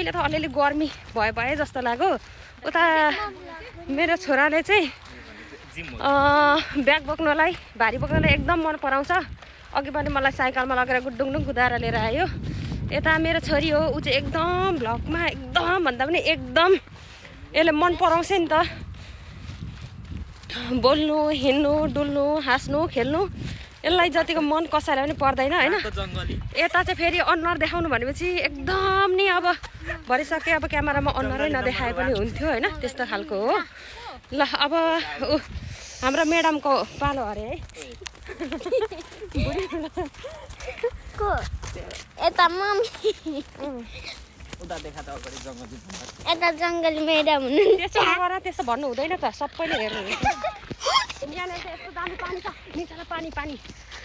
अहिले त अलिअलि गर्मी भए जस्तो लाग्यो। उता मेरो छोराले चाहिँ ब्याग बोक्नलाई भारी बोक्नलाई एकदम मन पराउँछ। अघि पनि मलाई साइकलमा लगेर गुड्डुङडुङ कुदाएर लिएर आयो। यता मेरो छोरी हो, ऊ चाहिँ एकदम भ्लगमा एकदम भन्दा पनि एकदम यसले मन पराउँछ नि त। बोल्नु, हिँड्नु, डुल्नु, हाँस्नु, खेल्नु यसलाई जतिको मन कसैलाई पनि पर्दैन होइन। यता चाहिँ फेरि अनुहार देखाउनु भनेपछि एकदम नि अब भरिसके अब क्यामेरामा अनुहारै नदेखाए पनि हुन्थ्यो होइन, त्यस्तो खालको हो। ल अब हाम्रो म्याडमको पालो अरे है। यता मम्मी यता जङ्गली म्याडम हुनुहुन्छ। त्यसो भन्नु हुँदैन त, सबैले हेर्नु हुन्छ। यहाँनिर चाहिँ यस्तो दामी पानी छ, निचामा पानी पानी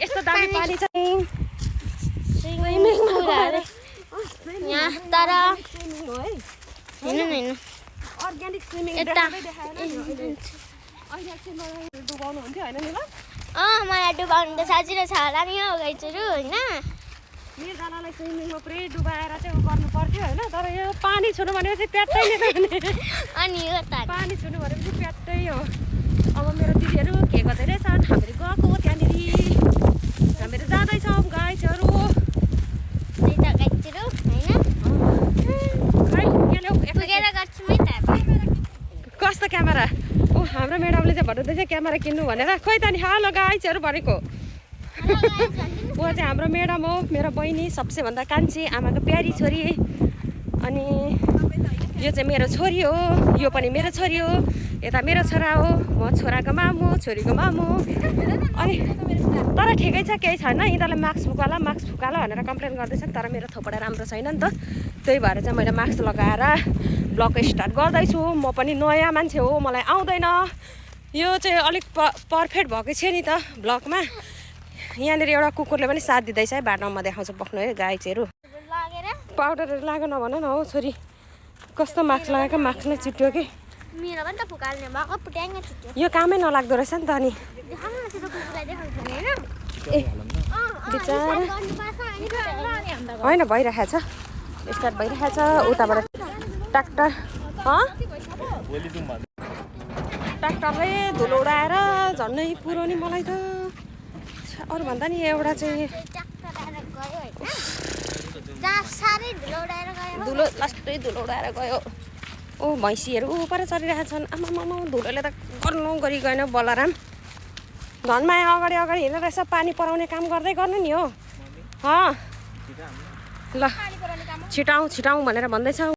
यस्तो दामी पानी छ। स्विमिङ पुल अरे यहाँ, तर हेर्नु अर्ग्यानिक स्विमिङ यता डुबाउनु हुन्थ्यो होइन नि? ल मलाई डुबाउनु त सजिलो छ होला नि हौ गाइजहरू होइन। निर्जलालाई स्विमिङमा पुरै डुबाएर चाहिँ गर्नु पर्थ्यो होइन, तर यो पानी छुनु भनेपछि प्याट्टै नि। अनि हो त पानी छुनु भनेपछि प्याट्टै हो। अब मेरो दिदीहरू के गर्दै रहेछन्, हामीहरू गएको त्यहाँनिर, हामीहरू जाँदैछौँ गाइजहरू। त्यही त गाइजहरू होइन, खै यहाँ पुगेर गर्छु मै त। कस्तो क्यामेरा? ओ हाम्रो म्याडमले चाहिँ भन्नुहुँदैछ क्यामेरा किन्नु भनेर। खोइ त नि, हेलो गाइजहरू भनेको। ऊ चाहिँ हाम्रो म्याडम हो, मेरो बहिनी, सबसे भन्दा कान्छी, आमाको प्यारी छोरी। अनि यो चाहिँ मेरो छोरी हो, यो पनि मेरो छोरी हो, यता मेरो छोरा हो, म छोराको मामु, छोरीको मामु। अनि तर ठिकै छ, केही छैन। यिनीहरूले मास्क फुकाला भनेर कम्प्लेन गर्दैछन्, तर मेरो थोपडा राम्रो छैन नि त, त्यही भएर चाहिँ मैले मास्क लगाएर ब्लग स्टार्ट गर्दैछु। म पनि नयाँ मान्छे हो, मलाई आउँदैन। यो चाहिँ अलिक पर्फेक्ट भएको छ नि त ब्लगमा। यहाँनिर एउटा कुकुरले पनि साथ दिँदैछ है, बाटोमा देखाउँछ बक्नु है गाइजहरू। पाउडरहरू लाग्यो नभन न हौ छोरी, कस्तो मास्क लगाएको, मास्क नै चुट्यो कि मेरो पनि त फुकाल्ने भएको पुट्याङ्ग छुट्यो। यो कामै नलाग्दो रहेछ नि त। अनि होइन भइरहेछ, स्टार्ट भइरहेछ उताबाट ट्र्याक्टर। ट्र्याक्टरले धुलो उडाएर झन्डै पुऱ्याउने मलाई त। अरू भन्दा नि एउटा चाहिँ धुलो, लास्टै धुलो उडाएर गयो। ओ भैँसीहरू उपर चलिरहेछन्। आमामा धुलोले त गर्नु गरी गएन। बलराम धनमाया अगाडि हिँड्दो रहेछ, पानी पराउने काम गर्दै गर्नु नि हो। ल छिटाउँ भनेर भन्दैछ।